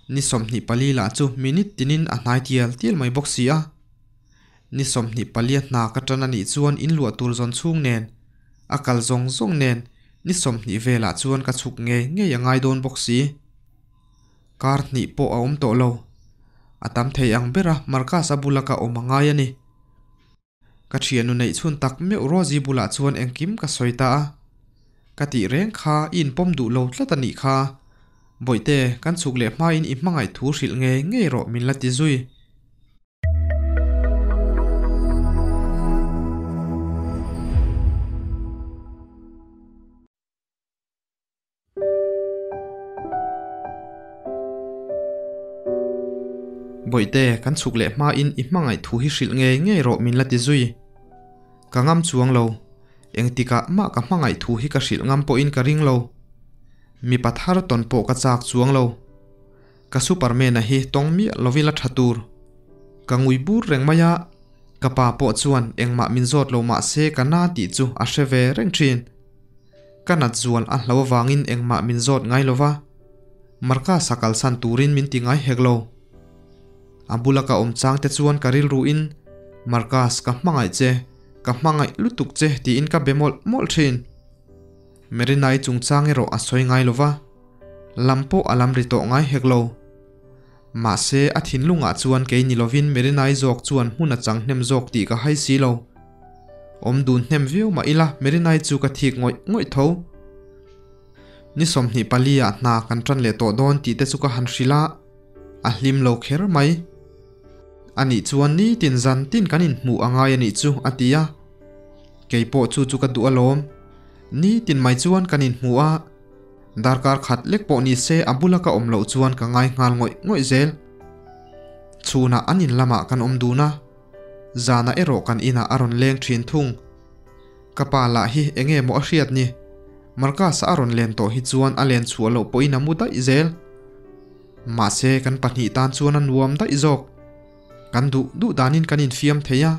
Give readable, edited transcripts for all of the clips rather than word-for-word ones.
Ni 24 lah chu minute tinin a hnai tial tial mai bawk si a. Ni 24 a hna ka tan anih chuan in luah tur zawn chhung nen, a kal zawng zawng nen ni 20 velah chuan ka chhuk ngei ngei a ngai dawn bawk si. Kar hnih pawh a awm tawh lo. A tam thei ang bera Marcus a bula ka awm a ngai a ni. Ka thiannu neih chhun tak meuh Rosie bulah chuan engkim ka sawi ta a. Ka tih reng kha i inpawm duh lo tlat a nih kha. Bawihte, kan chhuk leh hmain i hmangaih thu hrilh ngei ngei rawh min la ti zui. Bawihte, kan chhuk leh hmain i hmangaih thu hi hrilh ngei ngei rawh min la ti zui. Ka ngam chuang lo. Engtikah mah ka hmangaih thu hi ka hrilh ngam pawhin ka ring lo. Mipa thar tawn pawh ka chak chuang lo. Ka Superman-a hi tawng miah lovin la tha tur. Ka ngui bur reng mai a, ka pa pawh chuan engmah min zawt lo mah se ka na tih chu a hre ve reng thin. Ka nat zual a hlo avangin engmah min zawt ngai lo va, Marcus-a kalsan turin min ti ngai hek lo. A bula ka awm chang te chuan ka rilruin, Marcus ka hmangaih che, ka hmangaih lutuk che tiin ka be mawlh mawlh thin. Marina-i chungchang erawh a sawi ngai lo va, lam pawh a lam ri tawh ngai hek lo. Mahse a thinlungah chuan kei ni lovin Marina-i zawk chuan hmun a chang hnem zawk tih ka hai si lo. Awm dun hnem viau mah ila Merinai chu ka thik ngawih ngawih tho. Ni 24 ah hna kan tan leh tawh dawn tih te chu ka han hrilh a, a hlim lo kher mai. Anih chuan nitin zan tin kan inhmuh a ngai anih chu a ti a. Keipawh chu chu ka duh alawm. Nitin mai chuan kan inhmuh a, darkar khat lek pawh ni se a bula ka awm loh chuan ka ngai nghal ngawih ngawih zel. Chhunah an in lamah kan awm dun a. Zana erawh kan inah a rawn leng thin thung. Ka pa lah hi enge maw a hriat ni? Marcus-a a rawn len tawh hi chuan a len chhuah loh pawhin a mu daih zel. Mahse kan pahnih tan chuan a nuam daih zawk. Kan duh duh danin kan infiam thei a.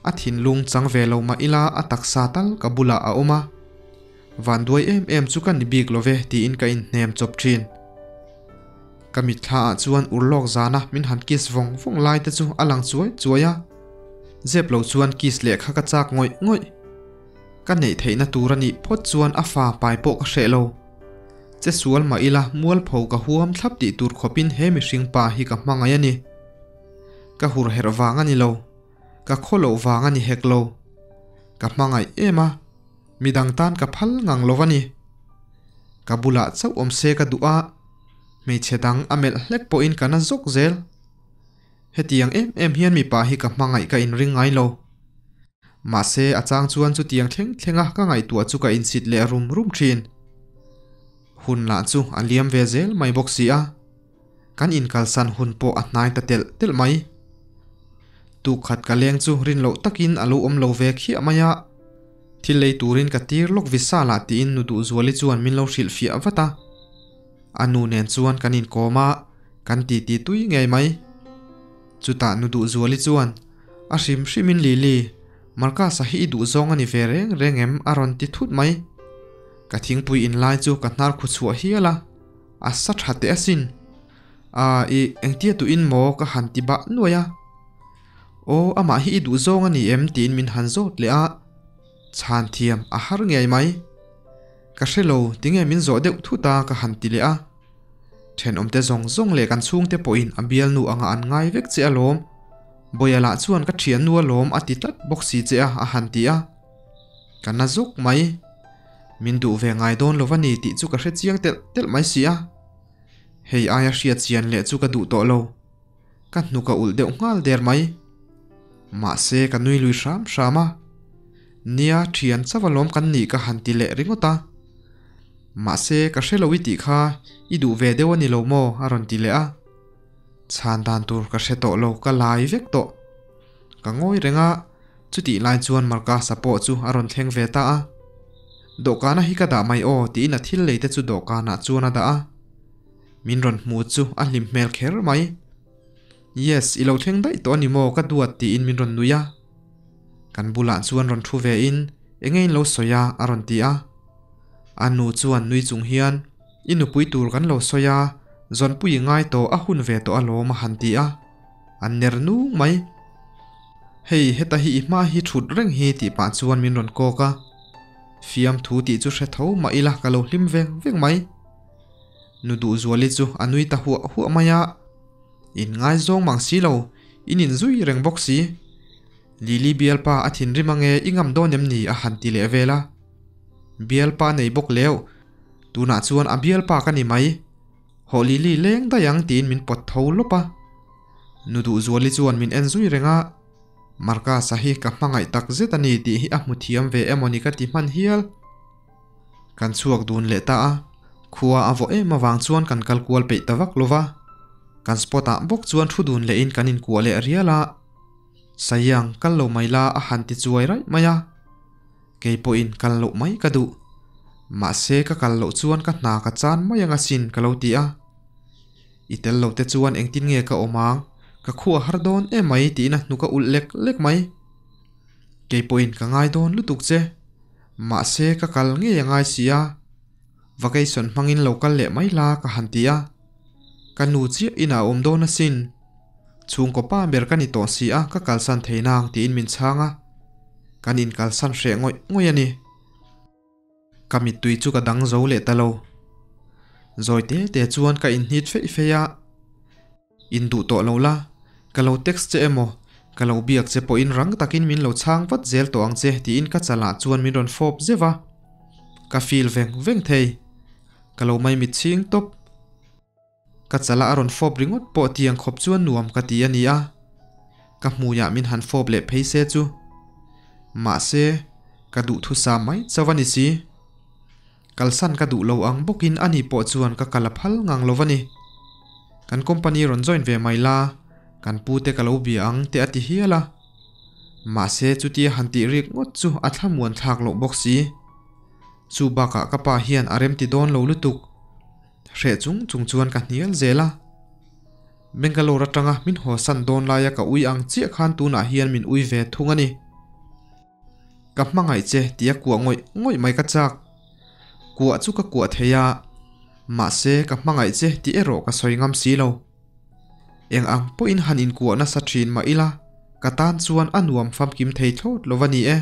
A thinlung chang ve lo mah ila a taksa tal ka bulah a awm a. Vanduai em em chu ka ni bik lo ve tiin ka inhnem chawp thin. Ka mitthla ah chuan urlawk zana min han kiss vawng vawng lai te chu a lang chuai chuai a, zep lo chuan kiss leh kha ka chak ngawih ngawih. Ka neih theihna tur a nih phawt chuan a fa pai pawh ka hreh lo. Che sual mah ila mualpho ka huam thlap tih tur khawpin he mihring pa hi ka hmangaih a ni. Ka hur herh vang a ni lo, ka khaw loh vang a ni hek lo. Ka hmangaih em a. Midang tan ka phal ngang lo a ni. Ka bulah chauh awm se ka duh a, hmeichhe dang a melh hlek pawhin ka na zawk zel. Hetiang em em hian mipa hi ka hmangaih ka inring ngai lo. Mahse a chang chuan chutiang thleng thlenga ka ngaihtuah chu ka insit leh rum rum thin. Hun lah chu a liam ve zel mai bawk si a. Kan inkalsan hun pawh a hnai ta telh telh mai. Tukkhat ka leng chu rin loh takin a lo awm lo ve khiah mai a. Thil lei turin ka tir lawk visa lah tiin nu Duhzuali chuan min lo hrilh fiah vat a. A nu nen chuan kan inkawm a, kan titi tui ngei mai. Chutah nu Duhzuali chuan, A hrim hrimin Lily, Marcus-a hi i duhzawng a ni ve reng reng em? a rawn ti thut mai. Ka thingpui inlai chu ka hnar khu chhuah hial a. A sa tha teh asin. Aa i engtia tuin maw ka han ti bah nuai a. Aw amah hi i duh zawng a ni em tiin min han zawt leh a. Chhan thiam a har ngei mai. Ka hre lo tinge min zawh deuh thut a ka han ti leh a. Thenawmte zawng zawng leh kan chhungte pawhin a bialnu anga an ngai vek che alawm. Bawia lah chuan ka thiannu alawm a ti tlat bawk si che a a han ti a. Ka na zawk mai. Min duh ve ngai dawn lo va ni tih chu ka hre chiang telh telh mai si a. Hei aia hriat chian leh chu ka duh tawh lo. Ka hnuk a ulh deuh nghal der mai. Mahse ka nui lui hram hram a. Nia thian chauh alawm kan nih ka han ti leh ringawt a. Mahse ka hre lo i tih kha i duh ve deuh a ni lo maw a rawn ti leh a. Chhan dan tur ka hre tawh lo ka lai vek tawh. Ka ngawi reng a. Chutih lai chuan Marcus-a pawh chu a rawn thleng ve ta a. Dawhkana hi ka dah mai aw tiin a thil lei te chu dawhkanah chuan a dah a. Min rawn hmu chu a hlim hmel kher mai. Yes, i lo thleng daih tawh a ni maw ka duat tiin min rawn nui a. Kan bulah chuan rawn thu ve in enge in lo sawi a a rawn ti a. A nu chuan nui chung hian i nupui tur kan lo sawi a, Zawnpui i ngai tawh a hun ve tawh alawm a han ti a, an ner nung mai. Hei heta hi i hma hi thut reng hi tih pah chuan min rawn kawk a, fiamthu tih chu hre tho mah ila ka lo hlim veng veng mai. Nu Duhzuali chu a nui ta huah huah mai a, In ngaizawng mang si lo, in inzui reng bawk si. Lily bialpa a thinrim ange i ngam dawn em ni a han ti leh vel a. Bialpa nei bawk leuh, tunah chuan a bialpa ka ni mai. Hawh Lily leng daih ang tiin min pawt tho lawp a. Nu Duhzuali chuan min en zui reng a, Marcus-a hi ka hmangaih tak zet a ni tih hi a hmu thiam ve emaw ni ka ti hman hial. Kan chhuak dun leh ta a, khua a vawh em avang chuan kan kal kual peih ta vak lo va. Kan spot ah bawk chuan thu dun leh in kan inkuah leh rial a. Sayang, kal lo mai la a han ti chuai raih mai a. Kei pawhin kal loh mai ka duh. Mahse ka kal loh chuan ka hna ka chan mai ang asin ka lo ti a. I tel lo te chuan engtin nge ka awm ang, ka khuah har dawn em mai tiin a hnuk a ulh lek lek mai. Kei pawhin ka ngai dawn lutuk che. Mahse ka kal ngei a ngai si a. Vacation hmangin lo kal leh mai la ka han ti a. Ka nu chiah inah a awm dawn asin. Chhungkaw pa ber ka ni tawh si a ka kalsan thei nang tiin min chhang a. Kan inkalsan hreh ngawih ngawih a ni. Ka mittui chu ka dang zo leh ta lo. Zawi te te chuan ka inhnit feih feih a. In duh tawh lo la, ka lo text che emaw, ka lo biak che pawhin rang takin min lo chhang vat zel tawh ang che tiin ka chalah chuan min rawn fawp zeuh a. Ka feel veng veng thei. Ka lo maimit chhing tawp. Ka chala a rawn fawp ringawt pawh tiang khawp chuan nuam ka ti a ni a. Ka hmuiah min han fawp leh phei se chu. Mahse, ka duhthusa mai chauh a ni si. Kalsan ka duh lo ang bawkin ani pawh chuan ka kal a phal ngang lo a ni. Kan company rawn join ve mai la, kan pu te ka lo bia ang te a ti hial a. Mahse chutia han tih rik ngawt chu a thlamuan thlak loh bawk si. Chu bakah ka pa hian a remti dawn lo lutuk. Hreh chung chung chuan ka hnial zel a. Bangalore atanga min hawsan dawn laia ka ui ang chiah khan tunah hian min ui ve thung a ni. Ka hmangaih che tia kuah ngawih ngawih mai ka chak. Kuah chu ka kuah thei a, mahse ka hmangaih che tih erawh ka sawi ngam si lo. Eng ang pawhin han inkuah nasa thin mah ila, ka tan chuan a nuam famkim thei thlawt lo a ni e.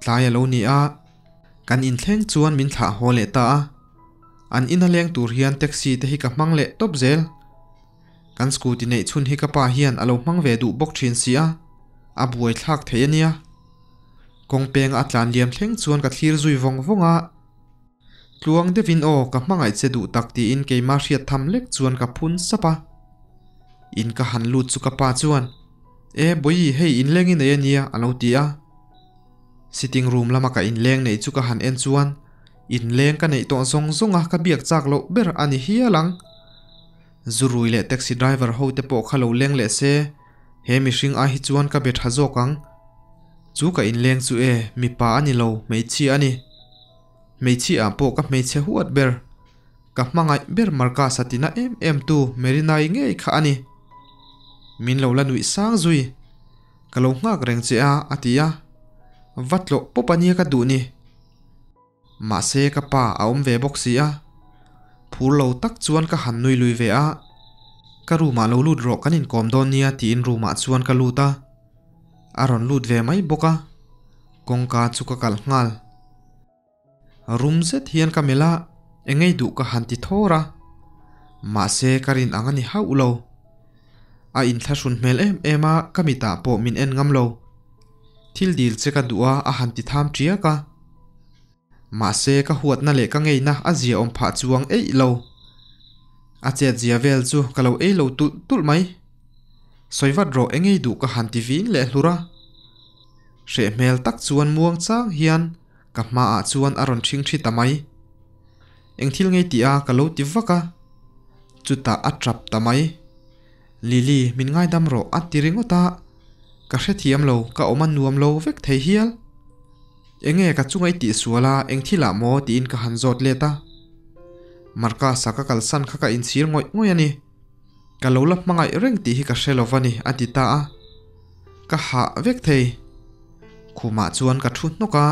Tlai a lo ni a, kan inthleng chuan min thlah haw leh ta a. An ina leng tur hian taxi te hi ka hmang leh tawp zel. Kan scooty neih chhun hi ka pa hian a lo hmang ve duh bawk thin si a, a buai thlak thei a nia. Kawng peng a tlan liam thleng chuan ka thlir zui vawng vawng a. Tluang deuhin aw ka hmangaih che duh tak tiin keimah hriat tham lek chuan ka phun sap a. In ka han lut chu ka pa chuan, E Bawihi hei inleng i nei a nia a lo ti a. Sitting room lama ka inleng neih chu ka han en chuan inleng ka neih tawh zawng zawng a ka biak chak loh ber a ni hial ang. Zurui leh taxi driver ho te pawh kha lo leng leh se, he mihring ai hi chuan ka be tha zawk ang. Chu ka inleng chu e, mipa a ni lo, hmeichhia a ni. Hmeichhia ah pawh ka hmeichhe huat ber. Ka hmangaih ber Marcus a tina em em tu Merinai ngei kha a ni. Min lo la nuih sang zui. Ka lo nghak reng che a, a ti a. Va tlawh pawp a nia ka duh ni. Mahse ka pa a awm ve bawk si a. Phur lo tak chuan ka han nui lui ve a. Ka room ah lo lut rawh kan inkawm dawn nia tiin room ah chuan ka lut a. A rawn lut ve mai bawk a. Kawngka chu ka kalh nghal. Rum zet hian ka melh a, engei duh ka han ti thawr a. Mahse ka rin ang a ni hauh lo. A inthlahrun hmel em em a, ka mitah pawh min en ngam lo. Thil dil che ka duh a a han ti tham tiak a. Mahse ka huatna leh ka ngeina a zia awm phah chuang eih lo. A chet zia vel chu ka lo ei lo tulh tulh mai. Sawi vat rawh engei duh ka han ti vin leh hlur a. Hreh hmel tak chuan muang chang hian ka hmaah chuan a rawn ṭhing ṭhi ta mai. Eng thil ngei tih a ka lo ti vak a. Chutah a ṭap ta mai. Lily, min ngaidam rawh a ti ringawt a, ka hrethiam lo, ka awm a nuam lo vek thei hial. Enge ka chunga i tihsual a, eng thilah maw tiin ka han zawt let a. Marcus-a ka kalsan kha ka inchhir ngawih ngawih a ni. Ka lo la hmangaih reng tih hi ka hre lo va ni a ti ta a. Ka hah vek thei. Khumah chuan ka thu hnawk a,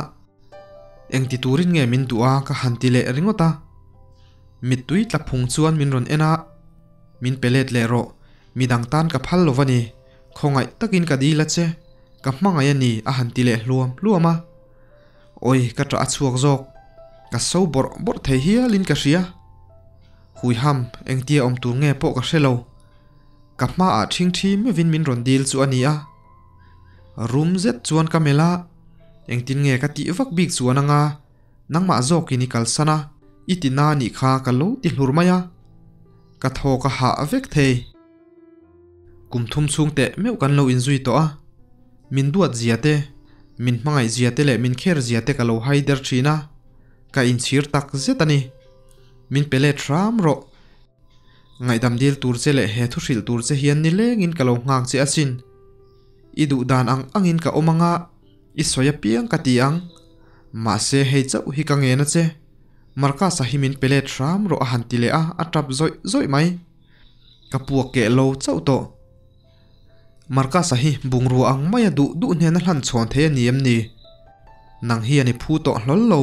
eng ti turin nge min duh a ka han ti leh ringawt a. Mittui tla phung chuan min rawn en a, Min pe let leh rawh, midang tan ka phal lo va ni, khawngaih takin ka dil a che, ka hmangaih a ni a han ti leh hluam hluam a. Awi ka ṭah a chhuak zawk, ka so bawrh bawrh thei hialin ka hria. Huiham, engtia awm tur nge pawh ka hre lo. Ka hmaah ṭhingṭhi meuhin min rawn dil chu a ni a. Rum zet chuan ka melh a, engtin nge ka tih vak bik chuan anga nangmah zawkin i kalsan a, i ti na nih kha ka lo ti hlur mai a. Ka thaw ka hah vek thei. Kum thum chhung teh meuh kan lo inzui tawh a, min duat zia te, min hmangaih zia te leh min kher zia te ka lo hai der thin a, ka inchhir tak zet a ni. Min pe let hram rawh. Ngaihdam dil tur che leh he thu hrilh tur che hian nilengin ka lo nghak che asin. I duh dan ang angin ka awm anga i sawi apiang ka ti ang. Mahse hei chauh hi ka ngen a che. Marcus-a hi min pe let hram rawh a han ti leh a, a tap zawih zawih mai. Ka puak keh lo chauh tawh. Marcus-a hi bungrua ang maia duh duh hnena hlan chhawn thei a ni em ni? Nang hian i phu tawh hlawl lo.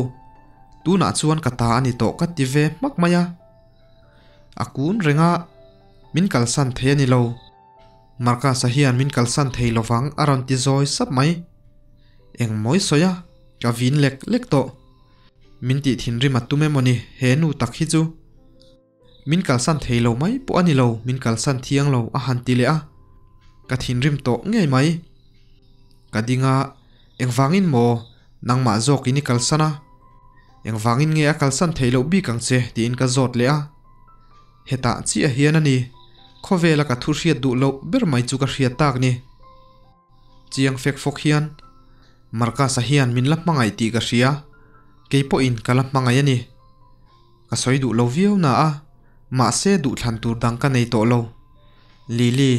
Tunah chuan ka ta a ni tawh ka ti ve hmak mai a. A kun reng a, min kalsan thei a ni lo. Marcus-a hian min kalsan thei lovang a rawn ti zawi sap mai. Eng mawi sawi a, ka vin lek lek tawh. Min tih thinrim a tum emaw ni he nu tak hi chu. Min kalsan thei lo mai pawh a ni lo, min kalsan thiang lo a han ti leh a. Ka thinrim tawh ngei mai. Ka ding a, engvangin maw nangmah zawkin i kalsan a? Engvangin nge a kalsan theih loh bik ang che tiin ka zawt leh a. Hetah chiah hian a ni, khawvela ka thu hriat duh loh ber mai chu ka hriat tak ni. Chiang fek fawk hian, Marcus-a hian min la hmangaih tih ka hria, kei pawhin ka la hmangaih a ni. Ka sawi duh lo viau na a, mahse duhthlan tur dang ka nei tawh lo. Lily,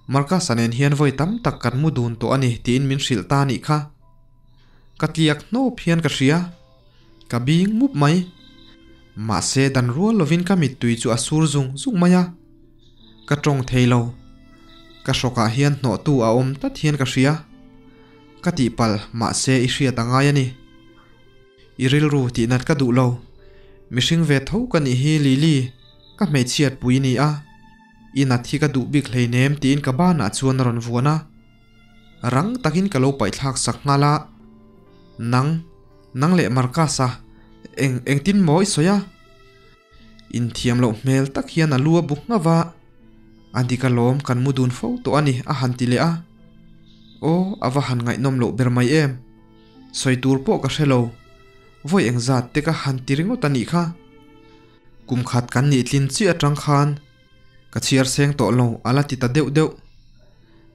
Marcus-a nen hian vawi tam tak kan mu dun tawh a ni tiin min hrilh ta anih kha. Ka tliak hnawp hian ka hria. Ka bing mup mai. Mahse dan rual lovin ka mittui chu a sur zung zung mai a. Ka tawng thei lo. Ka hrawkah hian hnawhtu a awm tlat hian ka hria. Ka tihpalh mahse i hriat a ngai a ni. I rilru tih nat ka duh lo. Mihring ve tho ka nih hi Lily, ka hmeichhiat pui ni a. I nat hi ka duh bik hleinem tiin ka banah chuan a rawn vuan a. Rang takin ka lo paihthlak sak nghal a. Nang, nang leh Marcus-a, eng engtin maw i sawi a? Inthiam loh hmel tak hian a lu a bu nghauh a, A dik alawm kan mu dun fo tawh a ni a han ti leh a. Aw, a va han ngaihnawm loh ber mai em. Sawi tur pawh ka hre lo. Vawi engzat te ka han ti ringawt a nih kha. Kum khat kan nih tlin chiah atang khan ka chhiar seng tawh lo a la ti ta deuh deuh.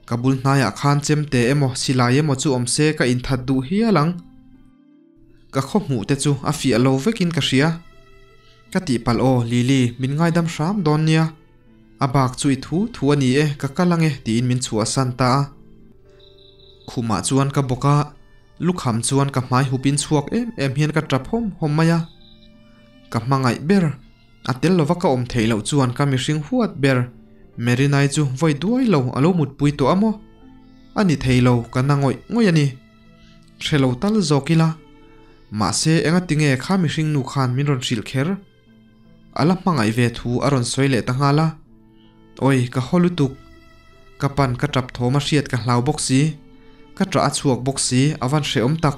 Ka bul hnaiah khan chemte emaw silai emaw chu awm se ka inthat duh hial ang. Ka khaw hmuh te chu a fiah lo vekin ka hria. Ka tihpalh aw Lily, min ngaidam hram dawn nia. A bak chu i thu thu a ni e, ka kal ange tiin min chhuahsan ta a. Khumah chuan ka bawk a, lukham chuan ka hmai hupin chhuak em em hian ka tap hawm hawm mai a. Ka hmangaih ber, a tel lova ka awm theih loh chuan ka mihring huat ber Merinai chu vawi duai lo a lo mutpui tawh a maw? A ni thei lo, ka na ngawih ngawih a ni. Hre lo tal zawk ila. Mahse enga tinge kha mihring nu khan min rawn hrilh kher? A la hmangaih ve thu a rawn sawi leh ta nghal a. Awi ka haw lutuk. Ka pan ka tap thawm a hriat ka hlau bawk si. Ka tah a chhuak bawk si a van hrehawm tak.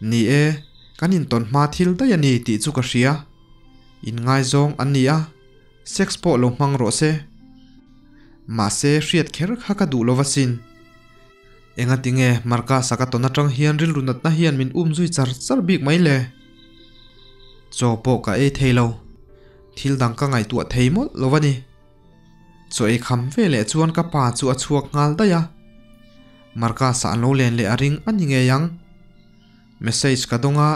Ni e, kan intawn hma thil daih a ni tih chu ka hria. Inngaizawng an ni a, sex pawh lo hmang rawh se. Mahse hriat kher kha ka duh lo va sin. Engatinge Marcus-a ka tawn atang hian rilru natna hian min um zui char char bik mai le? Chaw pawh ka ei thei lo. Thil dang ka ngaihtuah thei mawlh lo a ni. Chaw ei kham ve leh chuan ka pa chu a chhuak nghal daih a. Marcus-a an lo len leh a ring a ni ngei ang. Message ka dawng a,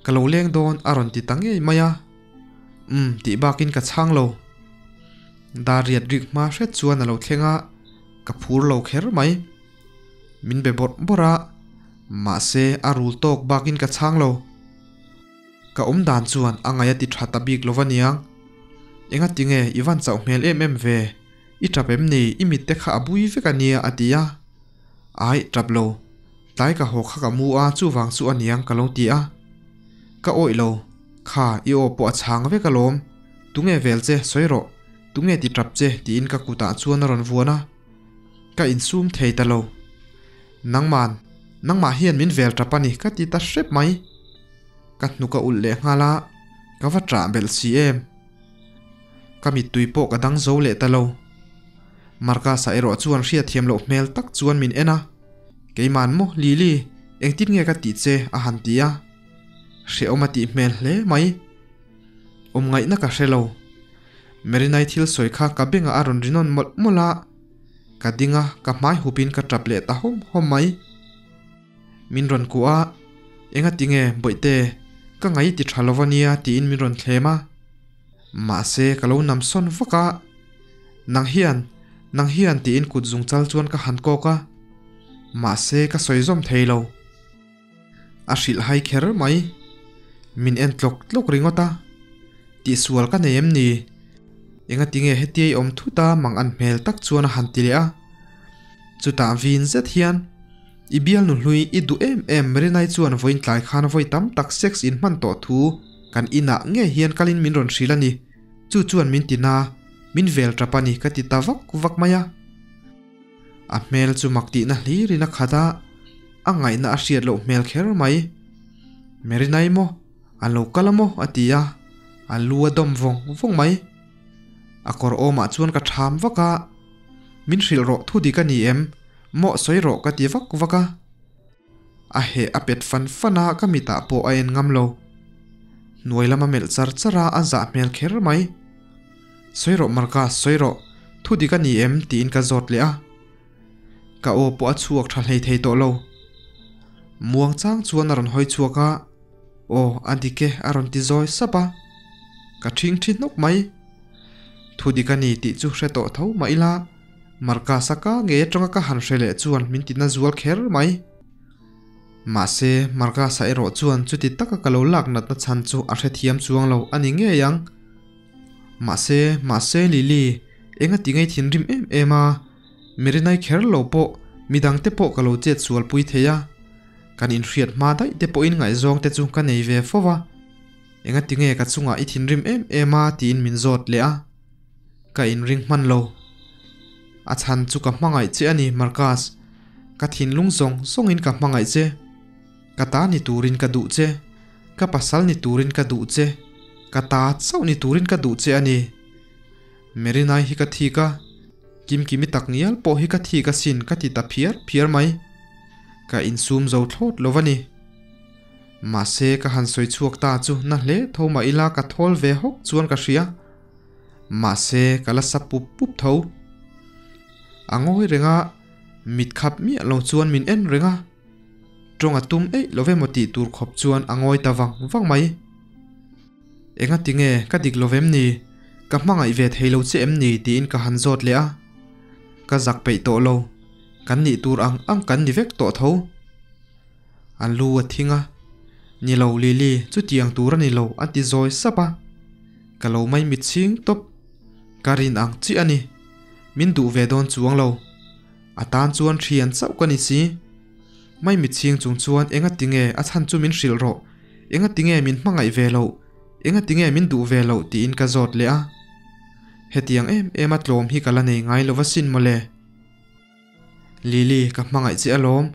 ka lo leng dawn a rawn ti ta ngei mai a. Umm tih bakin ka chhang lo. Dar riat rik hma hret chuan a lo thleng a, ka phur lo kher mai. Min be bawrh bawrh a, mahse a rul tawk bakin ka chhang lo. Ka awm dan chuan a ngaih a ti tha ta bik lo va niang. Enga tinge i van chauh hmel em em ve, i tap em ni, i mitte kha a bui vek a nia a ti a. Aih tap lo, tlai ka haw kha ka mu a chuvang chu a niang ka lo ti a. Ka awih lo. Kha i aw pawh a chhang vek alawm, tunge vel che sawi rawh, tunge ti tap che tiin ka kutah chuan a rawn vuan a, ka insum thei ta lo. Nangman, nangmah hian min vel tap a ni ka ti ta hrep mai. Ka hnuk a ulh leh nghal a, ka va ṭah belh si em. Ka mittui pawh ka dang zo leh ta lo. Marcus-a erawh chuan hriatthiam loh hmel tak chuan min en a, Keiman maw Lily, engtin nge ka tih che? a han ti a. Hrehawm a tih hmel hle mai. Awm ngaihna ka hre lo. Marinai thil sawi kha ka bengah a rawn ri nawn mawlh mawlh a. Ka ding a, ka hmai hupin ka tap leh ta hawm hawm mai. Min rawn kuah a, Engati nge Bawihte, ka ngai ti tha lo a nia tiin min rawn thlem a. Mahse ka lo nam sawn vak a, Nang hian, nang hian tiin kut zung chal chuan ka han kawk a. Mahse ka sawi zawm thei lo. A hrilh hai kher mai. Min en tlawk tlawk ringawt a. Tihsual ka nei em ni? Engati nge hetiai awm thut a mang an hmel tak chuan a han ti leh a. Chutah vin zet hian, I bialnu hlui i duh em em Marinai chuan vawiin tlai khan vawi tam tak sex in hman tawh thu kan inah ngei hian kalin min rawn hrilh a ni. Chu chuan min ti na, min vel tap a ni ka ti ta vak vak mai a. A hmel chu mak tihna hlirin a khat a, a ngaihna a hriat loh hmel kher mai. Marinai maw? A lo kal a maw? a ti a, a lu a dawm vawng vawng mai. A kawr awmah chuan ka ṭham vak a, Min hrilh rawh thu dik a ni em? Maw sawi rawh ka ti vak vak a. A heh a pet fan fan a, ka mitah pawh a en ngam lo. Hnuai lama melh char char a, a zah hmel kher mai. Sawi rawh Marcus, sawi rawh, thu dik a ni em? tiin ka zawt leh a. Ka aw pawh a chhuak tha hlei thei tawh lo. Muang chang chuan a rawn hawi chhuak a, Aw, a dik e a rawn ti zawi sap a. Ka ṭhing ṭhi hnawk mai. Thu dik a ni tih chu hre tawh tho mah ila, Marcus-a ka ngei atanga ka han hre leh chuan min ti na zual kher mai. Mahse, Marcus-a erawh chuan chuti taka ka lo lak natna chhan chu a hrethiam chuang lo a ni ngei ang. Mahse, mahse Lily, eng a ti ngei thinrim em em a, Mirinai kher lo pawh midang te pawh ka lo chet sual pui thei a, kan inhriat hma daih te pawhin ngaihzawng te chu ka nei ve fo va. Engatinge ka chungah i thinrim em em a tiin min zawt leh a, ka inring hman lo. A chhan chu ka hmangaih che a ni Marcus, ka thinlung zawng zawngin ka hmangaih che. Ka ta ni turin ka duh che, ka pasal ni turin ka duh che, ka ta chauh ni turin ka duh che a ni. Merinai hi ka thik a, Kimkimi tak ngial pawh hi ka thik asin ka ti ta phiar phiar mai. Ka insum zo thlawt lo a ni. Mahse ka han sawi chhuak ta chu na hle tho mah ila ka thawl ve hawk chuan ka hria. Mahse ka la sa pup pup tho. A ngawi reng a, mit khap miah lo chuan min en reng a. Tawng a tum eih lo emaw tih tur khawp chuan a ngawi ta vang vang mai. Enga tinge ka dik lo vem ni? Ka hmangaih ve thei lo che em ni? tiin ka han zawt leh a. Ka zak peih tawh lo. Kan nih tur ang ang kan ni vek tawh tho. A lu a thing a, Ni lo Lily, chutiang tur a ni lo a ti zawi sap a. Ka lo mai mit chhing tawp. Ka rin ang chiah a ni. Min duh ve dawn chuang lo. A tan chuan thian chauh ka ni si. Mai mit chhing chung chuan enga tinge a chhan chu min hrilh rawh, enga tinge min hmangaih ve loh, enga tinge min duh ve loh tiin ka zawt leh a. Hetiang em em a tlawm hi ka la nei ngai lo va sin mawle. Lily, ka hmangaih che alawm.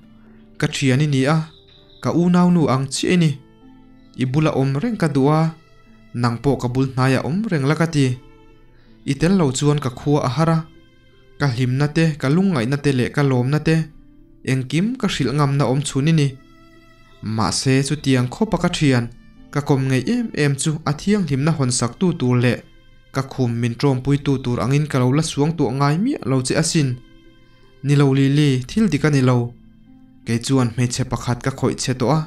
Ka thian i ni a, ka unaunu ang chiah i ni. I bula awm reng ka duh a, nang pawh ka bul hnaiah awm reng la ka ti. I tel lo chuan ka khua a har a, ka hlimna te, ka lungngaihna te leh ka lawmna te, engkim ka hrilh ngamna awm chhun i ni. Mahse, chutiang khawpa ka thian, ka kawm ngei em em chu a thianghlimna hawnsak tu tur leh Ka khum min ṭawmpuitu tur angin ka lo la suang tuah ngai miah lo che asin. Ni lo Lily, thil dik a ni lo. Kei chuan hmeichhe pakhat ka khawih che tawh a.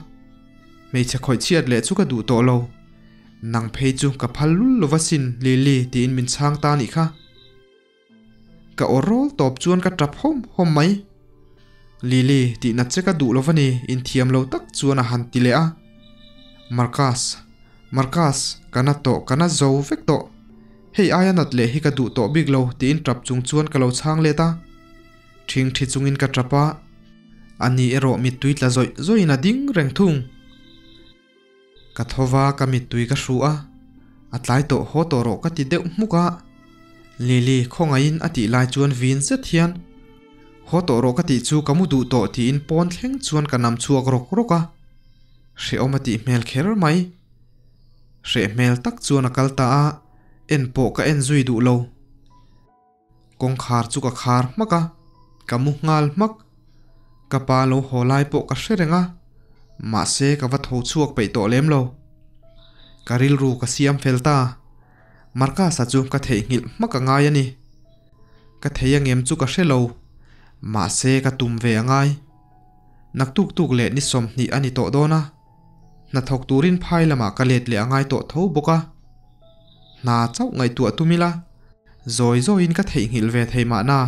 Hmeichhe khawih chhiat leh chu ka duh tawh lo. Nang phei chu ka phal lul lo asin Lily tiin min chhang ta nih kha. Ka aw rawl tawp chuan ka tap hawm hawm mai. Lily, tih nat che ka duh lo va ni, inthiam lo tak chuan a han ti leh a. Marcus, Marcus, ka na tawh, ka na zo vek tawh. Hei aia nat leh hi ka duh tawh bik lo, tiin tap chung chuan ka lo chhang let a. Ṭhing ṭhi chungin ka tap a, ani erawh mittui tla zawih zawihin a ding reng thung. Ka tho va, ka mittui ka hru a, a tlai tawh haw tawh rawh ka ti deuh hmuk a. Lily khawngaihin a tih lai chuan vin zet hian, Haw tawh rawh ka tih chu ka mu duh tawh tiin pawn thleng chuan ka nam chhuak rawk rawk a. Hrehawm a tih hmel kher mai. Hreh hmel tak chuan a kal ta a, en pawh ka en zui duh lo. Kawngkhar chu ka khar hmak a, ka mu nghal hmak. Ka pa lo haw lai pawh ka hre reng a, mahse ka va tho chhuak peih tawh lem lo. Ka rilru ka siam fel ta, Marcus-a chu ka theihnghilh hmak a ngai a ni. Ka thei angem chu ka hre lo, mahse ka tum ve a ngai. Naktuk tuk leh ni 20 a ni tawh dawn a, hnathawk turin phai lamah ka let leh a ngai tawh tho bawk a. Hna chauh ngaihtuah tum ila, zawi zawiin ka theihnghilh ve thei mahna.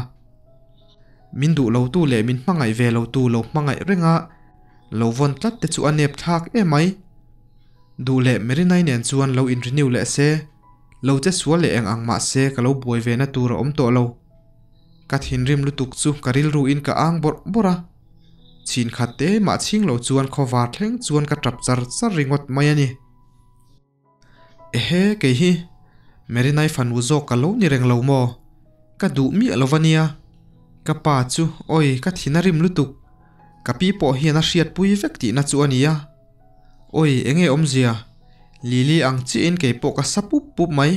Min duh lotu leh min hmangaih ve lotu lo hmangaih reng a, lo vawn tlat te chu a nep thlak em mai. Duh leh Merinai nen chuan lo in renew leh se, lo che sual leh eng ang mah se ka lo buai ve na tur a awm tawh lo. Ka thinrim lutuk chu ka rilru in ka ang bawrh bawrh a. Chhin khat te mah chhing lo chuan khawvar thleng chuan ka tap char char ringawt mai a ni. Ehe, kei hi Merinai fanu zawk ka lo ni reng lo maw? Ka duh miah lo va nia. Ka pa chu awi ka thin a rim lutuk. Ka pi pawh hian a hriatpui vek tihna chu a nia. Awi enge awmzia? Lily ang chiahin kei pawh ka sa pup pup mai.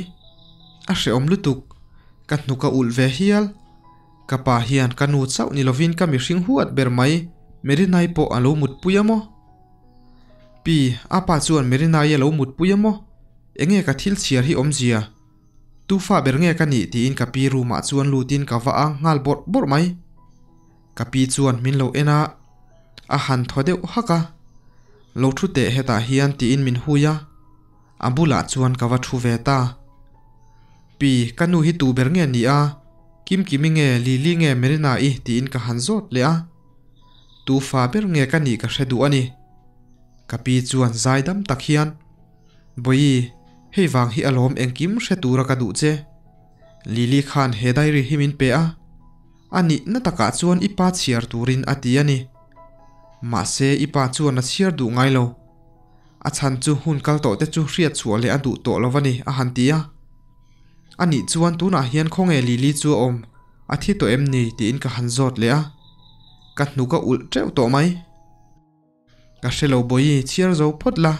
A hrehawm lutuk. Ka hnuk a ulh ve hial. Ka pa hian ka nu chauh ni lovin ka mihring huat ber mai Merinai pawh a lo mutpui a maw? Pi, a pa chuan Merinai a lo mutpui a maw? Enge ka thil chhiar hi awmzia? Tu fa ber nge ka nih tiin ka pi room ah chuan lutin ka va ang nghal bawrh bawrh mai. Ka pi chuan min lo en a, a han thaw deuh hak a. Lo thu teh hetah hian tiin min hui a, a bulah chuan ka va thu ve ta. Pi, ka nu hi tu ber nge ni a? Kimkimi nge Lily nge Merina-i tiin ka han zawt leh a. Tu fa ber nge ka nih ka hre duh a ni. Ka pi chuan zaidam tak hian, Bawihi, hei vang hi alawm engkim hre tura ka duh che. Lily khan he diary hi min pe a, a nihna takah chuan i pa chhiar turin a ti a ni. Mahse i pa chuan a chhiar duh ngai lo. A chhan chu hun kal tawh te chu hriat chhuah leh a duh tawh lo a ni, a han ti a. A nih chuan tunah hian khawnge Lily chu a awm? A thi tawh em ni? tiin ka han zawt leh a. Ka hnuk a ulh teuh tawh mai. Ka hre lo Bawihi, chhiar zo phawt la.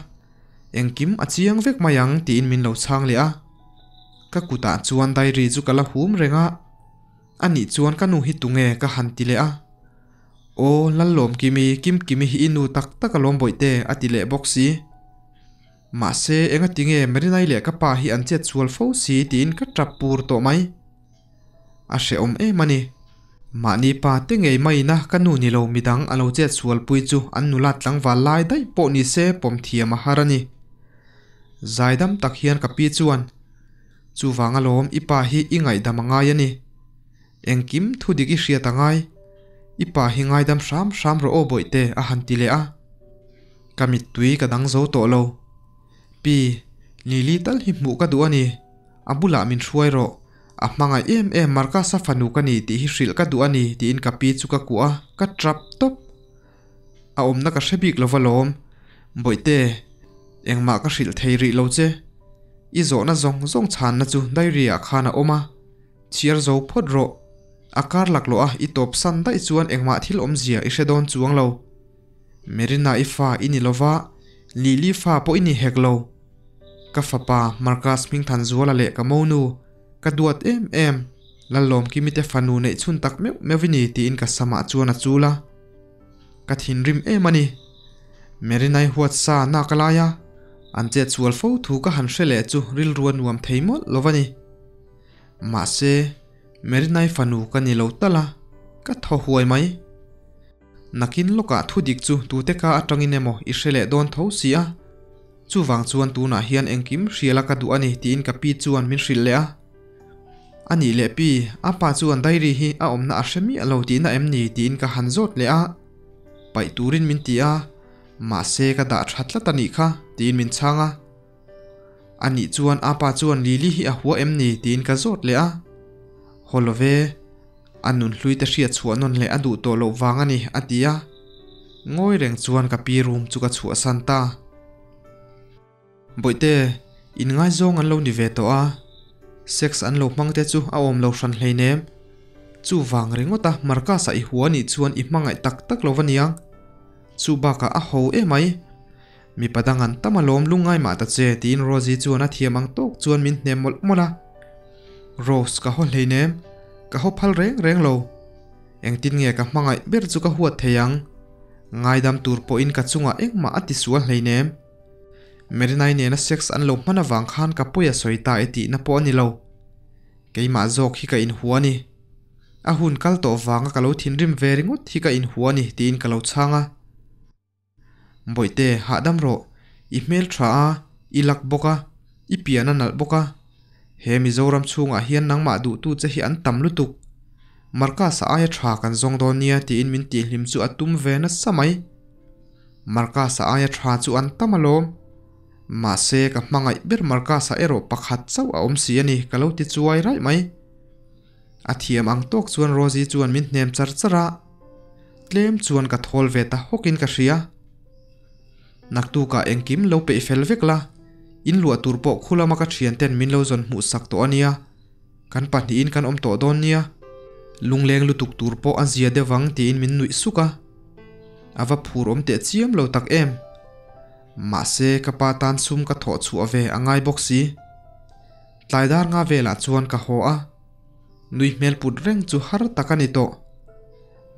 Engkim a chiang vek mai ang tiin min lo chhang leh a. Ka kutah chuan diary chu ka la hum reng a. A nih chuan ka nu hi tunge ka han ti leh a. Aw Lallawmkimi, Kimkimi hi i nu tak tak alawm Bawihte a ti leh bawk si. Mahse engatinge Marinai leh ka pa hi an chet sual fo si tiin ka tap pur tawh mai. A hrehawm em a ni. Mahni pa te ngei maina ka nu ni lo midang a lo chet sual pui chu an nula tlangval lai daih pawh ni se pawm thiam a har a ni. Zaidam tak hian ka pi chuan, Chuvang alawm i pa hi i ngaihdam a ngai a ni. Engkim thu dik i hriat a ngai. I pa hi ngaidam hram hram rawh aw bawihte a han ti leh a. Ka mittui ka dang zo tawh lo. Pi, Lily tal hi hmuh ka duh a ni. A bulah min hruai rawh. A hmangaih em em Marcus-a fanu ka ni tih hi hrilh ka duh a ni tiin ka pi chu ka kuah a, ka trap tawp. A awmna ka hre bik lo va lawm. Bawihte, engmah ka hrilh thei rih lo che. I zawhna zawng zawng chhanna chu diary ah khan a awm a. Chhiar zo phawt rawh. A kar laklawh a i tawp san daih chuan engmah thil awmzia i hre dawn chuang lo. Merina i fa i ni lova, Lily fa pawh i ni hek lo. Ka fapa Marcus Hmingthanzuala leh ka monu, ka duat em em, Lallawmkimi te fanu neih chhun tak meuh meuh i ni tiin ka samah chuan a chul a. Ka thinrim em a ni. Merinai huat sa nak a lai a, an chet sual fo thu ka han hre leh chu rilru a nuam thei mawlh lo a ni. Mahse, Merinai fanu ka ni lo tal a, ka thaw huai mai. Nakin lawkah thu dik chu tute ka atangin emaw i hre leh dawn tho si a, chuvang chuan tunah hian engkim hriala ka duh a ni tiin ka pi chuan min hrilh leh a. A nih leh pi, a pa chuan diary hi a awmna a hre miah lo tihna em ni tiin ka han zawt leh a. Paih turin min ti a, mahse ka dah tha tlat a nih kha tiin min chhang a. A nih chuan a pa chuan Lily hi a hua em ni tiin ka zawt leh a. Haw lo ve. A nunhlui te hriat chhuah nawn leh a duh tawh loh vang a ni, a ti a. Ngawi reng chuan ka pi room chu ka chhuahsan ta. Bawihte, inngaizawng an lo ni ve tawh a, sex an lo hmang te chu a awm lo hran hleinem. Chuvang ringawta Marcus-a i hua nih chuan i hmangaih tak tak lo va niang. Chu bakah a ho emai. Mipa dang an tam alawm lungngai mah ta che tiin Rosie chuan a thiam ang tawk chuan min hnem mawlh mawlh a. Rose ka haw hleinem, ka haw phal reng reng lo. Engtin nge ka hmangaih ber chu ka huat thei ang? Ngaidam tur pawhin ka chungah engmah a tisual hleinem. Merinai nena sex an lo hman avang khan ka pawi a sawi ta e tihna pawh a ni lo. Keimah zawk hi ka inhua a ni. A hun kal tawh vanga ka lo thinrim ve ringawt hi ka inhua a ni tiin ka lo chhang a. Bawihte, hahdam rawh. I hmel tha a, i lak bawk a, i pian a nalh bawk a. He Mizoram chhungah hian nangmah duhtu che hi an tam lutuk. Marcus-a aia tha kan zawng dawn nia tiin min tihhlim chu a tum ve nasa mai. Marcus-a aia tha chu an tam alawm. Mahse, ka hmangaih ber Marcus-a erawh pakhat chauh a awm si a ni ka lo ti chuai raih mai. A thiam ang tawk chuan Rosie chuan min hnem char char a, tlem chuan ka thawl ve ta hawkin ka hria. Naktukah engkim lo peih fel vek la, in luah tur pawh khu lama ka thianten min lo zawn hmuh sak tawh a nia, kan pahnihin kan awm tawh dawn nia. Lungleng lutuk tur pawh a zia deuh ang tiin min nuih suk a, a va phur awm teh chiam lo tak em. Mahse ka pa tan sum ka thawh chhuah ve a ngai bawk si. Tlai dar nga velah chuan ka haw a, nui hmel put reng chu har tak a ni tawh.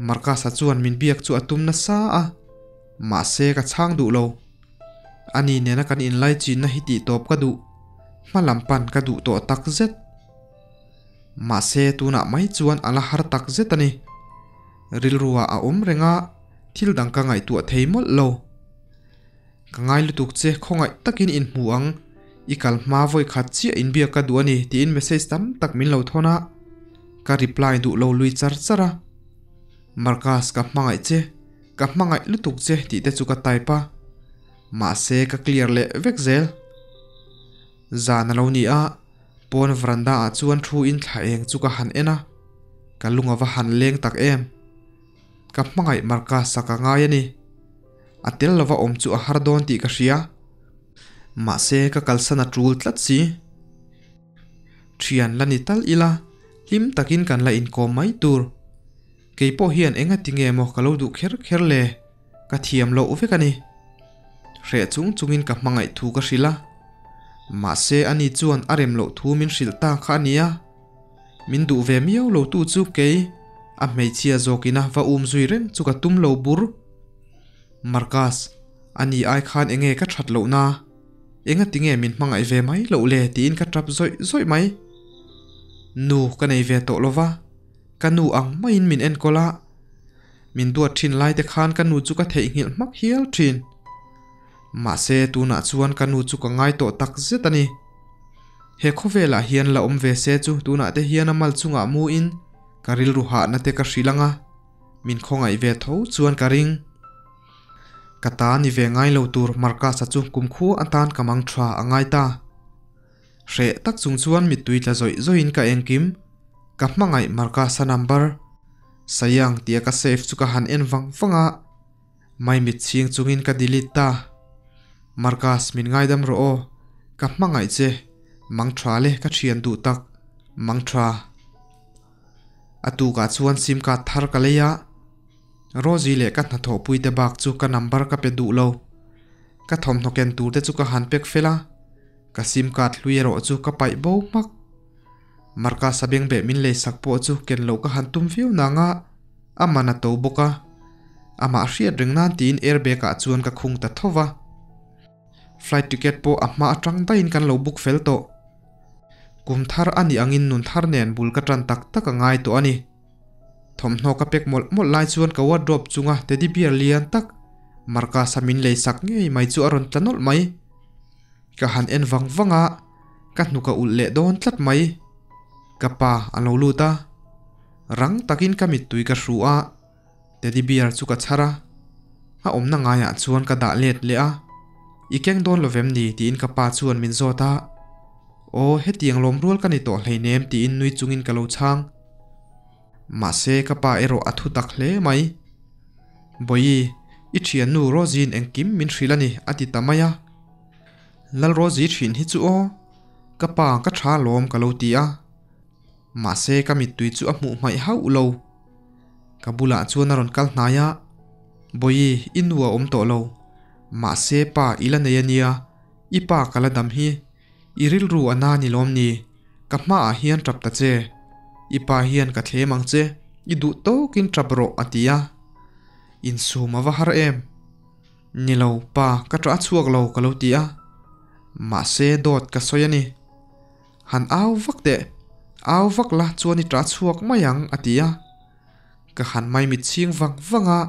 Marcus-a chuan min biak chu a tum nasa a, mahse ka chhang duh lo. Ani nena kan inlai chinna hi tih tawp ka duh, hma lam pan ka duh tawh tak zet. Mahse tunah mai chuan a la har tak zet a ni. Rilruah a awm reng a, thil dang ka ngaihtuah thei mawlh lo. Ka ngai lutuk che, khawngaih takin inhmu ang, i kal hma vawi khat chiah inbiak ka duh a ni tiin message tam tak min lo thawn a, ka reply duh lo lui char char a. Marcus ka hmangaih che, ka hmangaih lutuk che tih te chu ka type a, mahse ka clear leh vek zel. Zan a lo ni a, pawn veranda ah chuan thu in thla eng chu ka han en a, ka lung a va han leng tak em. Ka hmangaih Marcus a ka ngai a ni. A tel lova awm chu a har dawn tih ka hria. Mahse ka kalsan a tul tlat si. Thian la ni tal ila, hlim takin kan la inkawm mai tur. Kei pawh hian enga ti nge maw ka lo duh kher kher le, ka thiam loh vek a ni. Hreh chung chungin ka hmangaih thu ka hrilh a. Mahse ani chuan a rem loh thu min hrilh ta kha a nia. Min duh ve miau lo tu chu kei, a hmeichhia zawkina va um zui reng chu ka tum lo bur. Marcus, a ni ai khan enge ka that loh na? Enga tinge min hmangaih ve mai loh le tiin ka tap zawih zawih mai. Nu ka nei ve tawh lova, ka nu ang maiin min enkawl a. Min duat thin lai te khan ka nu chu ka theihnghilh hmak hial thin. Mahse tunah chuan ka nu chu ka ngai tawh tak zet a ni. He khawvelah hian la awm ve se chu tunah te hian a mal chungah mu in ka rilru hahna te ka hrilh ang a. Min khawngaih ve tho chuan ka ring. Ka ta ni ve ngai lo tur Marcus-a chu kumkhua atan ka mang tha a ngai ta. Hreh tak chung chuan mittui tla zawih zawihin ka engkim. Ka hmangaih Marcus-a number Sayang tia ka save chu ka han en vang vang a, maimit chhing chungin ka delete ta. Marcus min ngaidam rawh aw, ka hmangaih che, mang tha le ka thian duh tak, mang tha. A tukah chuan sim card thar ka lei a, Rosie leh ka hnathawhpui te bak chu ka number ka pe duh lo. Ka thawmhnaw ken tur te chu ka han pek fel a, ka sim card hlui erawh chu ka paih bo hmak. Marcus-a bengbeh min lei sak pawh chu ken loh ka han tum viau nang a, a man a to bawk a. Amah hriat reng nan tiin airbag ah chuan ka khung ta tho va. Flight ticket pawh a hma atang daihin kan lo book fel tawh. Kum thar a nih angin nun thar nen bul ka tan tak tak a ngai tawh a ni. Thawmhnaw ka pek mawlh mawlh lai chuan ka wardrobe chunga teddy bear lian tak Marcus-a min lei sak ngei mai chu a rawn tla nawlh mai. Ka han en vang vang a, ka hnuk a ulh leh dawn tlat mai. Ka pa a lo lut a, rang takin ka mittui ka hru a. Teddy bear chu ka chhar a, a awmna ngaiah chuan ka dah let leh a, I keng dawn lo vem ni? tiin ka pa chuan min zawt a, Aw, hetiang lawm rual ka ni tawh hleinem tiin nui chungin ka lo chhang. Mahse ka pa erawh a thu tak hle mai. Bawihi, i thiannu Rosie-in engkim min hrilh a ni a ti ta mai a. Lalrozi thin hi chu aw, ka pa ka tha lawm ka lo ti a. Mahse ka mittui chu a hmuh hmaih hauh lo. Ka bulah chuan a rawn kal hnai a, Bawihi, i nu a awm tawh lo. Mahse pa i la nei a nia, i pa ka la dam hi. I rilru a na ni lawm ni? Ka hmaah hian tap ta che. I pa hian ka thlem ang che, i duh tawkin tap rawh a ti a. Insum a va har em? Ni lo, pa, ka tah chhuak lo ka lo ti a. Mahse dawt ka sawi a ni. Han au vak teh, au vak la chuan i tah chhuak mai ang a ti a. Ka han maimit chhing vang vang a,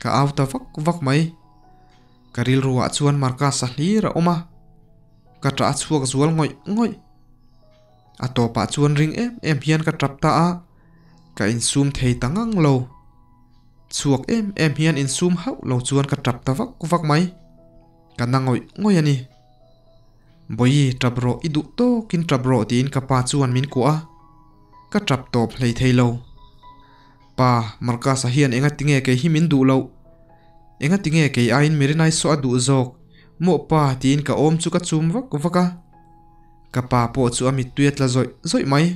ka au ta vak vak mai. Ka rilruah chuan Marcus-a hlir a awm a, ka ṭah chhuak zual ngawih ngawih. A tawpah chuan ring em em hian ka ṭap ta a, ka insum thei ta ngang lo. Chhuak em em hian insum hauh lo chuan ka ṭap ta vak vak mai. Ka na ngawih ngawih a ni. Bawihi, ṭap rawh, i duh tawkin ṭap rawh tiin ka pa chuan min kuah a, ka ṭap tawp hlei thei lo. Pa, Marcus-a hian enga tinge kei hi min duh loh? Enga tinge kei aiin Mirinai saw a duh zawk? Mawh pa tiin ka awm chu ka chum vak vak a. Ka pa pawh chu a mittui a tla zawih zawih mai.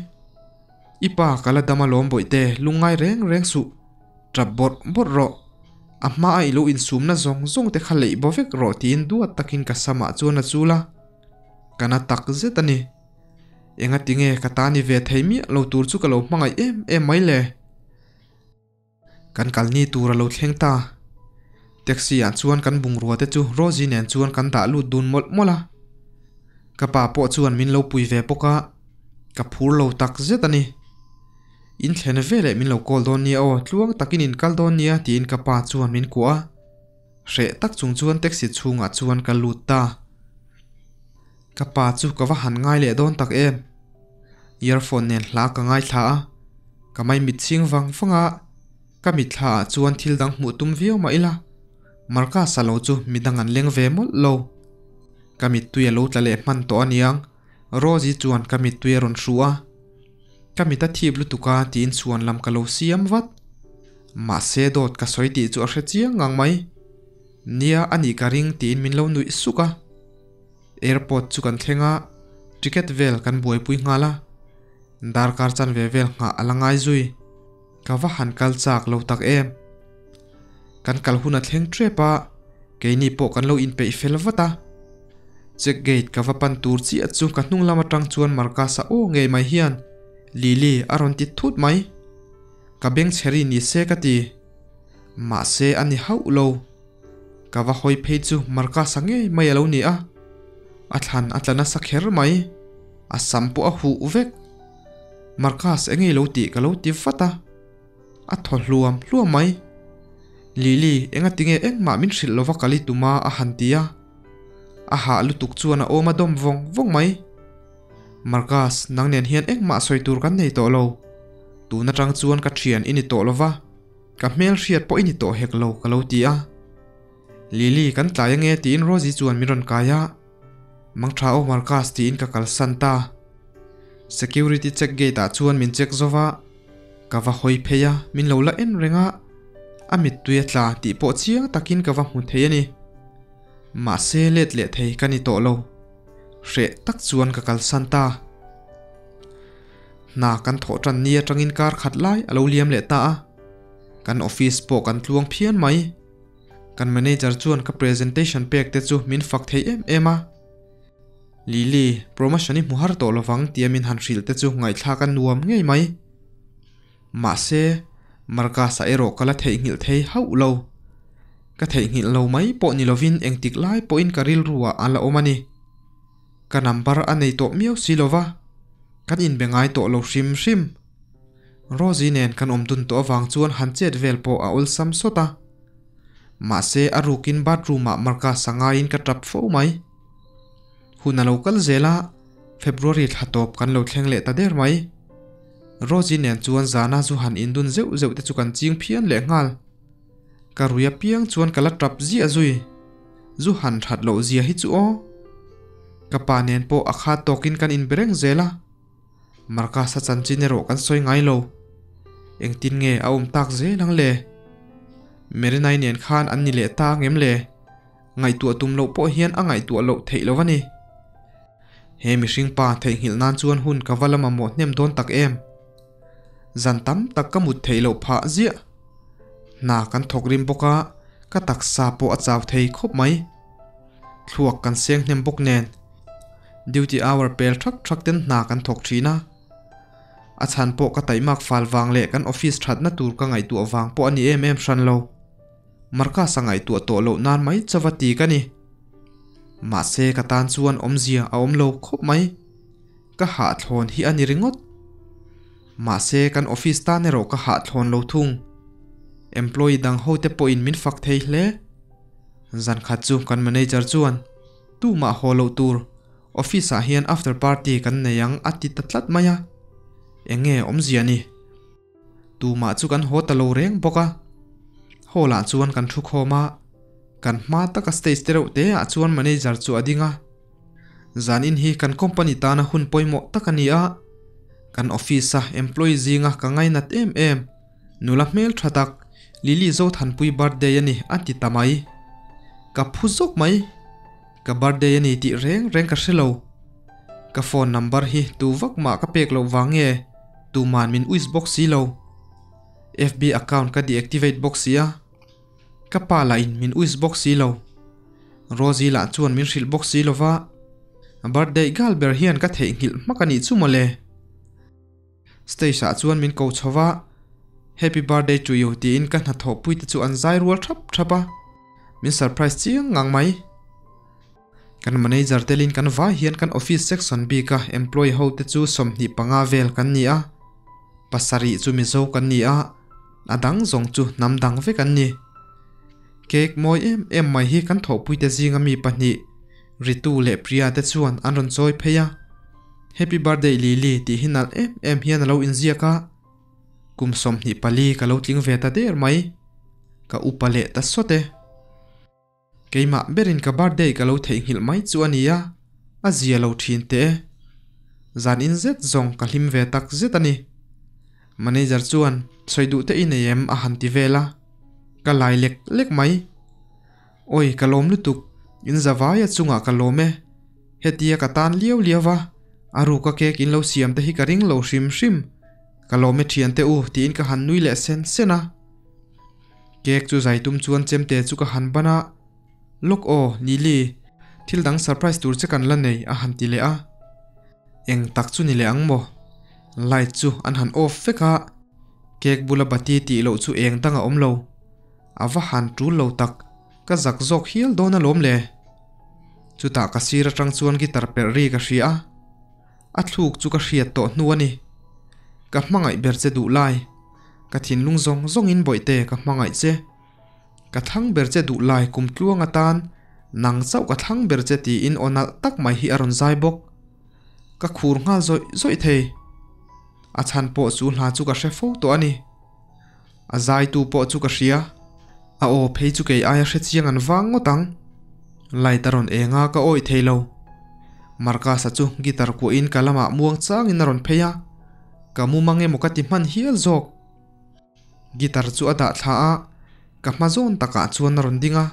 I pa ka la dam alawm bawihte, lungngai reng reng suh. Tap bawrh bawrh rawh. A hma a i lo insumna zawng zawng te kha leih baw vek rawh tiin duat takin ka samah chuan a chul a. Ka na tak zet a ni. Enga tinge ka ta ni ve thei miah lo tur chu ka lo hmangaih em em mai le. Kan kalni tur a lo thleng ta. Taxi ah chuan kan bungrua te chu Rosie nen chuan kan dah lut dun mawlh mawlh a. Ka pa pawh chuan min lo pui ve bawk a, ka phur lo tak zet a ni. In thlen veleh min lo call dawn nia aw, tluang takin in kal dawn nia tiin ka pa chuan min kuah a. Hreh tak chung chuan taxi chhungah chuan ka lut ta. Ka pa chu ka va han ngai leh dawn tak em. Earphone nen hla ka ngaithla a, ka maimit chhing vang vang a, ka mitthla ah chuan thil dang hmuh tum viau mah ila, Marcus-a lo chu midang an leng ve mawlh lo. Ka mittui a lo tla leh hman tawh aniang, Rosie chuan ka mittui a rawn hru a. Ka mit a thip lutuk a tiin chhuan lam ka lo siam vat. Mahse dawt ka sawi tih chu a hre chiang ngang mai. Nia a nih ka ring tiin min lo nuih suk a. Airport chu kan thleng a, ticket vel kan buaipui nghal a. Darkar chanve vel nghah a la ngai zui. Ka va han kal chak lo tak em. Kan kal hun a thleng tep a, keini pawh kan lo inpeih fel vat a. Check gate ka va pan tur chiah chu ka hnung lam atang chuan Marcus-a aw ngei mai hian Lily a rawn ti thut mai. Ka beng chhe ri ni se ka ti. Mahse a ni hauh lo. Ka va hawi phei chu Marcus-a ngei mai a lo ni a, a thlan a tla nasa kher mai, a sam pawh a huh vek. Marcus eng ei lo tih ka lo ti vat a, a thaw hluam hluam mai. Lily, enga tinge engmah min hrilh lova kal i tum a a han ti a, a hah lutuk chuan a awm a dawm vawng vawng mai. Marcus, nang nen hian engmah sawi tur kan nei tawh lo. Tun atang chuan ka thian i ni tawh lova. Ka hmel hriat pawh i ni tawh hek lo ka lo ti a. Lily kan tlai ange tiin Rosie chuan min rawn kai a. Mangtha aw Marcus tiin ka kalsan ta. Security check gate ah chuan min check zo va, ka va hawi phei a, min lo la en reng a. A mittui a tla tih pawh chiang takin ka va hmu thei a ni. Mahse let leh thei ka ni tawh lo. Hreh tak chuan ka kalsan ta. Hna kan thawh tan ni atangin kar khat lai a lo liam leh ta a, kan office pawh kan tluang phian mai. Kan manager chuan ka presentation pek te chu min fak thei em em a. Lily, promotion i hmu har tawh lovang tia min han hrilh te chu ngaihthlak a nuam ngei mai. Mahse, Marcus-a erawh ka la theihnghilh thei hauh lo. Ka theihnghilh lo mai pawh ni lovin engtik lai pawhin ka rilru ah a la awm a ni. Ka number a nei tawh miau si lo va, kan inbe ngai tawh lo hrim hrim. Rosie nen kan awm dun tawh avang chuan han chet vel pawh a awlsam sawt a. Mahse a rukin bathroom ah Marcus a ngaiin ka tap fo mai. Hun a lo kal zel a, February thla tawp kan lo thleng leh ta der mai. Rosie nen chuan zana zu han indun zeuh zeuh te chu kan ching phian leh nghal. Ka rui apiang chuan ka la tap ziah zui. Zu han that loh zia hi chu aw. Ka pa nen pawh a khat tawkin kan inbe reng zel a. Marcus-a chanchin erawh kan sawi ngai lo. Engtin nge a awm tak zel ang le? Merinai nen khan an ni leh ta ang em le? Ngaihtuah tum loh pawh hian a ngaihtuah loh theih lo a ni. He mihring pa theihnghilh nan chuan hun ka va la mamawh hnem dawn tak em. Zan tam tak ka mut theih loh phah ziah. Hna kan thawk rim bawk a, ka taksa pawh a chau thei khawp mai. Thluak kan seng hnem bawk nen. Duty hour pel thak thak ten hna kan thawk thin a. A chhan pawh ka taihmak fal vang leh kan office thatna tur ka ngaihtuah vang pawh a ni em em hran lo. Marcus a ngaihtuah tawh loh nan mai chauva ti ka ni. Mahse ka tan chuan awmzia a awm lo khawp mai. Ka hahthlawn hi a ni ringawt. Mahse kan office tan erawh ka hahthlawn lo thung. Employee dang ho te pawhin min fak thei hle. Zan khat chu kan manager chuan tumah haw loh tur office ah hian after party kan nei ang a ti ta tlat mai a. Enge awmzia ni? Tumah chu kan haw ta lo reng bawk a. Hall ah chuan kan thu khawm a, kan hma taka stage te reuh te ah chuan manager chu a ding a. Zanin hi kan company tana hun pawimawh tak a ni a, kan office a employee zinga ka ngainat em em nula hmel tha tak Lily Zothanpui birthday a ni a ti ta mai. Ka phu zawk mai. Ka birthday a ni tih reng reng ka hre lo. Ka phone number hi tu vak mah ka pek loh vang nge tuman min wish bawk si lo. FB account ka deactivate bawk si a, ka pa lah in min wish bawk si lo. Rosie lah chuan min hrilh bawk si lo va, birthday gal ber hian ka theihnghilh hmak a nih chu mawle. Stage ah chuan min ko chho va, Happy birthday to you tiin ka hnathawhpui te chu an zai rual thap thap a, min surprise chiang ngang mai. Kan manager telin kan vai hian kan office section bika employee ho te chu 25 vel kan ni a, pasarih chu Mizo kan ni a, a dang zawng chu hnam dang vek an ni. Cake mawi em em mai hi kan thawhpui te zinga mi pahnih Ritu leh Priya te chuan an rawn chawi phei a, Happy birthday Lily tih hi nalh em em hian a lo inziak a, kum 24 ka lo tling ve ta der mai, ka upa leh ta sawt e. Keimah berin ka birthday ka lo theihnghilh mai chu a nia, a zia lo thin teh e. Zan in zet zawng ka hlim ve tak zet a ni. Manager chuan sawi duh te i nei em a han ti vel a, ka lai lek lek mai. Awi ka lawm lutuk, in zavaia chungah ka lawm e. Hetia ka tan liau liau va, a ruka cake in lo siam te hi ka ring lo hrim hrim. Ka lawm e thiante u tiin ka han nui leh sen sen a. Cake chu zai tum chuan chemte chu ka han ban a, Lawk aw, Lily, thil dang surprise tur che kan la nei a han ti leh a. Eng tak chu ni leh ang maw? Light chu an han off vek a, cake bula bati tih loh chu eng dang a awm lo. A va han tul lo tak, ka zak zawk hial dawn alawm le. Chutah ka sir atang chuan guitar perh ri ka hria a. A thluk chu ka hriat tawh hnu a ni. Ka hmangaih ber che duh lai. Ka thinlung zawng zawngin bawihte ka hmangaih che. Ka thlang ber che duh lai kum tluang atan nang chauh ka thlang ber che tiin aw nalh tak mai hi a rawn zai bawk. Ka khur nghal zawih zawih thei. A chhan pawh chu hla chu ka hre fo tawh a ni. A zaitu pawh chu ka hria. A aw phei chu kei aia hre chiang an vang ngawt ang. Light a rawn eng a, ka awih thei lo. Marcus-a chu guitar kuahin ka lamah muang changin a rawn phei a, ka mu mang emaw ka ti hman hial zawk. Guitar chu a dah thla a, ka hma zawn takah chuan a rawn ding a.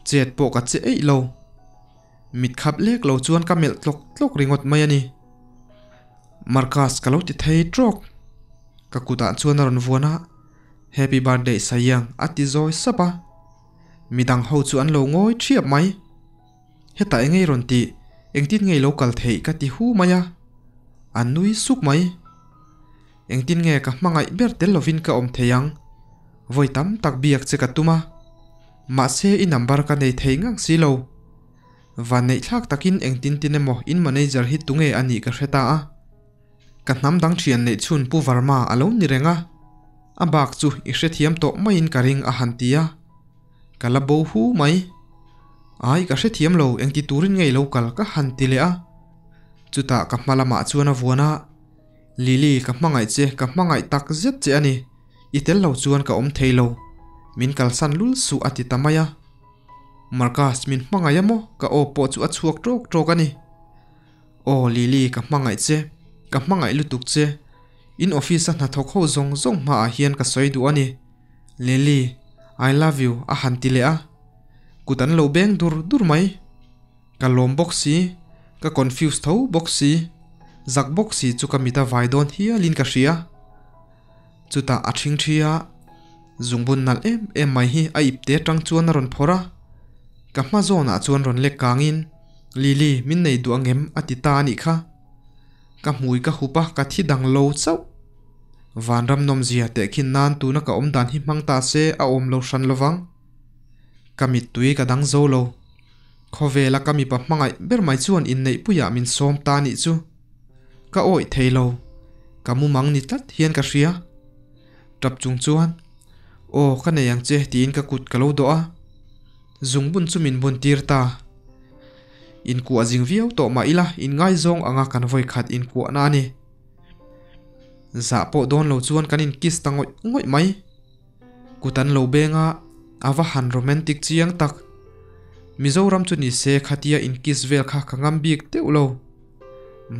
Chet pawh ka che eih lo. Mit khap lek lo chuan ka melh tlawk tlawk ringawt mai a ni. Marcus ka lo ti thei trawk. Ka kutah chuan a rawn vuan a, Happy birthday Sayang a ti zawi sap a. Midang ho chu an lo ngawi thiap mai. Hetah engei rawn tih, engtin ngei lo kal theih ka ti hu mai a. A nui suk mai. Engtin nge ka hmangaih ber tel lovin ka awm thei ang? Vawi tam tak biak che ka tum a. Mahse i number ka nei thei ngang si lo. Vanneihthlak takin engtin tin emaw in manager hi tunge a nih ka hre ta a. Ka hnam dang thian neih chhun Pu Varma a lo ni reng a, a bak chu i hrethiam tawh maiin ka ring a han ti a. Ka la bo hu mai. Ai ka hrethiam lo engti turin ngei lo kal ka han ti leh a. Chutah ka hma lamah chuan a vuan a, Lily ka hmangaih che ka hmangaih tak zet che a ni, i tel lo chuan ka awm thei lo, min kalsan lul suh a ti ta mai a. Marcus min hmangaih a maw? Ka aw pawh chu a chhuak tawk tawk a ni. Aw Lily ka hmangaih che, ka hmangaih lutuk che. In office a hnathawk ho zawng zawng hmaah hian ka sawi duh a ni. Lily, I love you a han ti leh a. Kut an lo beng dur dur mai. Ka lawm bawk si, ka confuse tho bawk si, zak bawk si chu ka mit a vai dawn hialin ka hria. Chutah a ṭhing ṭhi a, zungbun nalh em em mai hi a ipte aṭang chuan a rawn phawrh a. Ka hma zawnah chuan rawn lek kangin, Lily, min nei duh angem? a ti ta a nih kha. Ka hmui ka hup a, ka thi dang lo chauh. Vanram nawmzia tehkhin nan tuna ka awm dan hi hmang ta se a awm lo hran lovang. Ka mittui ka dang zo lo. Khawvela ka mipa hmangaih ber mai chuan inneihpuiah min sawm ta nih chu. Ka awih thei lo. Ka mumang ni tlat hian ka hria. Tap chung chuan, Aw, ka nei ang che tiin ka kut ka lo dawh a. Zungbun chu min bun tir ta. Inkuah zing viau tawh mah ila inngaizawng anga kan vawikhat inkuahna a ni. Zah pawh dawn lo chuan kan in kiss ta ngawih ngawih mai. Kut an lo beng a, a va han romantic chiang tak. Mizoram chu ni se khatia in kiss vel kha ka ngam bik deuh lo.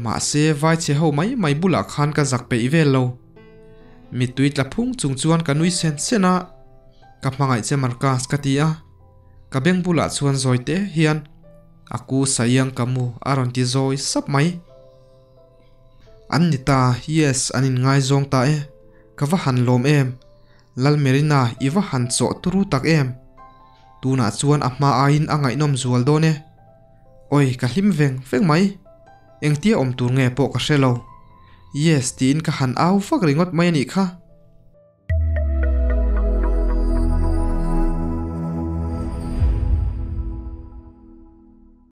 Mahse vai chhe ho mai mai bulah khan ka zak peih vel lo. Mittui tla phung chung chuan ka nui sen sen a, Ka hmangaih che Marcus ka ti a. Ka beng bulah chuan zawi te hian a ku Saiang ka mu a rawn ti zawi sap mai. An ni ta, yes, an inngaizawng ta e. Ka va han lawm em? Lalmerina, i va han chawh turu tak em? Tunah chuan a hma aiin a ngaihnawm zual dawn e. Oi, ka hlim veng veng mai. Engtia awm tur nge pawh ka hre lo. Yes, tiin ka han au vak ringawt mai a nih kha.